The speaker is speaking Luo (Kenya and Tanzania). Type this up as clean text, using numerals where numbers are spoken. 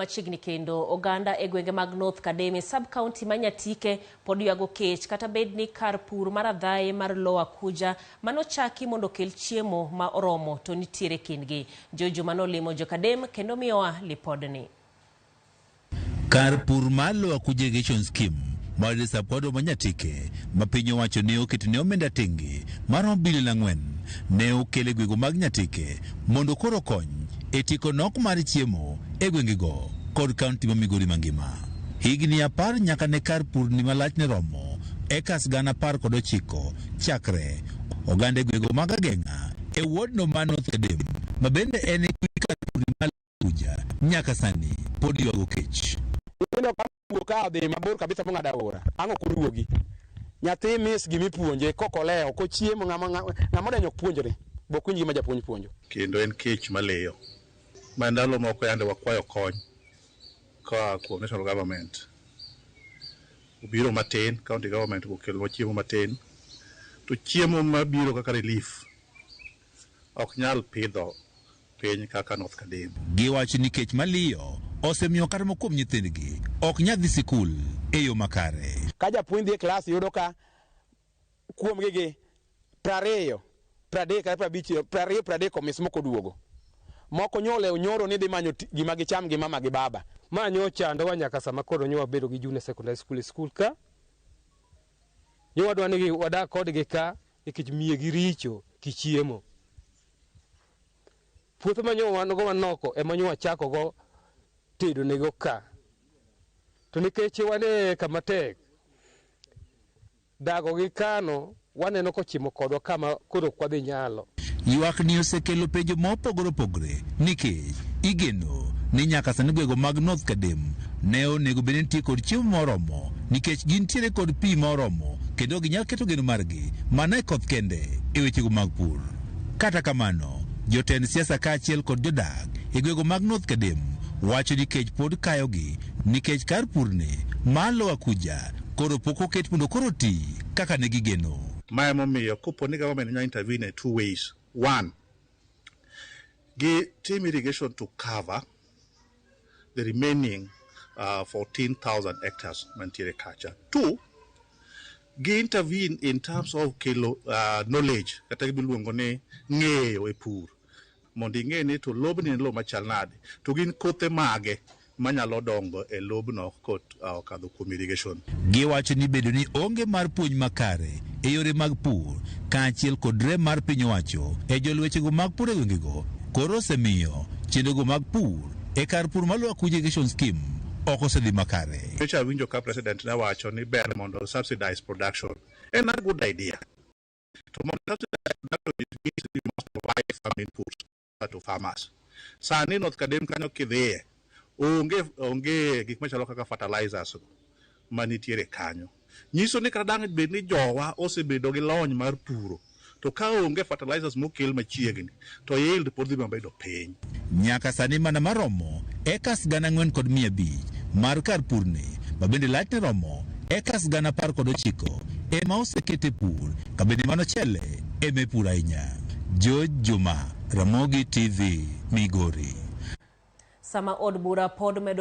Machiegni kendo oganda e gwenge mag North Kadem sub-county ma Nyatike pod ywago kech kata bed ni kar pur mar adhaye mar Lower Kuja manochaki mondo okel chiemo ma oromo to nitiere kindgi. Jojo manolimo jo-Kadem kendo miyowa lipodni. Kar pur mar Lower Kuja Irrigation Scheme mar sub-county ma Nyatike ma piny owacho ne oketo ne omenda tenge maromo bilion 4 ne okel e gwenge mag Nyatike mondo koro okony e tieko nok mar chiemo e gwengego kod kaunti ma Migori mangima. Higni 10 nyaka ne kar pur ni malach ne romo acres 19,000 chakre oganda e gwengego mag Ageng'a e wodno mar North Kadem ma bende en e kar pur ni mar Kuja nyaka sani pod ywago kech. Nyithindo ka wuok ka odhi mabor kabisa mong'ado aora, ang' ok oduogi. Nyathi miss gimipuonje kokolewo, kochiemo ng'ama odenyo ok puonjre, bo ok winj gima japuonj puonjo. Kendo en kech maliyo. Ma ndalo moko yande wakwayo kony koa kuom national government. Obiro matin, county government okelonwa chiemo matin. To chiemo mabiro kaka relief ok nyal pidho piny kaka North Kadem. Giwacho ni kech maliyo osemiyo kata moko kuom nyithindgi ok nyal dhi sikul e yo makare. Ka japuonj dhi e klas yudo ka kuomgi gi 20, 30 kata 50, 20, 30 omis moko oduogo. Moko nyolewo nyoro ni dhi manyo gima gicham gi mama gi baba. Ma nyo chandowa nyaka sama koro nyo wabedo gi junior secondary school e skul ka. Nyo wadwa ni wadak kodgi ka nikech miye gi richo kichiemo. Puothe ma nyo wan go manoko ema nyo wachako go tedo nego ka. To nikech wan e kama tek, dago gi kano waneno kochimo kodwa kama koro ok wadhi nyalo. Ywak ni osekelo penjo mopogore opogore nikech igeno ni nyaka sani gwego mag North Kadem ne onego bed ni nitie kod chiemo moromo nikech gintiere kod pi moromo kendo ginyal keto geno margi mana e koth kende e wechego mag pur. Kata kamano, jotend siasa kaachiel kod jodak e gwego mag North Kadem wacho ni kech pod kayogi nikech kar purni mar Lower Kuja koro pok oket mondo koro ti kaka ne gigeno. Ma emomiyo kopo ni government nyalo intervene in two ways. One, gi tim irrigation to cover the remaining 14,000 hectares mantiere kacha. Two, gi intervene in terms of kelo knowledge kata gimiluongo ni ng'eyo e pur mondo ing'e ni to lobni en lowo machal nade to gin kothe mage manyalo dongo e lobno kokadho kuom irrigation. Giwacho ni bedo ni onge mar puonj makare e yore mag pur kaachiel kod rem mar piny owacho e jolwechego mag pur e gwengego koro osemiyo chenrogo mag pur e kar pur mar Lower Kuja Irrigation Scheme ok osedhi makare. Nyocha awinjo ka president ne wacho ni ber mondo subsidize production. En a good idea. To mondo subsidize production it means you must provide farm inputs to farmers. Sani North Kadem kanyo kidhiye onge gik machalo kaka fertilizers manitiere kanyo. Nyiso ni kata dang' bed ni jowa osebedo gi lony mar puro to ka onge fertilizers mokel machiegni to yield pod dhi mabedo piny. Nyaka sani mana maromo acres 4,500 mar kar purni ma bende lachne romo acres 19,000 ema osekete pur ka bende mano chele ema ipuro ahinya. George Juma, Ramogi TV, Migori. Sama od bura pod medo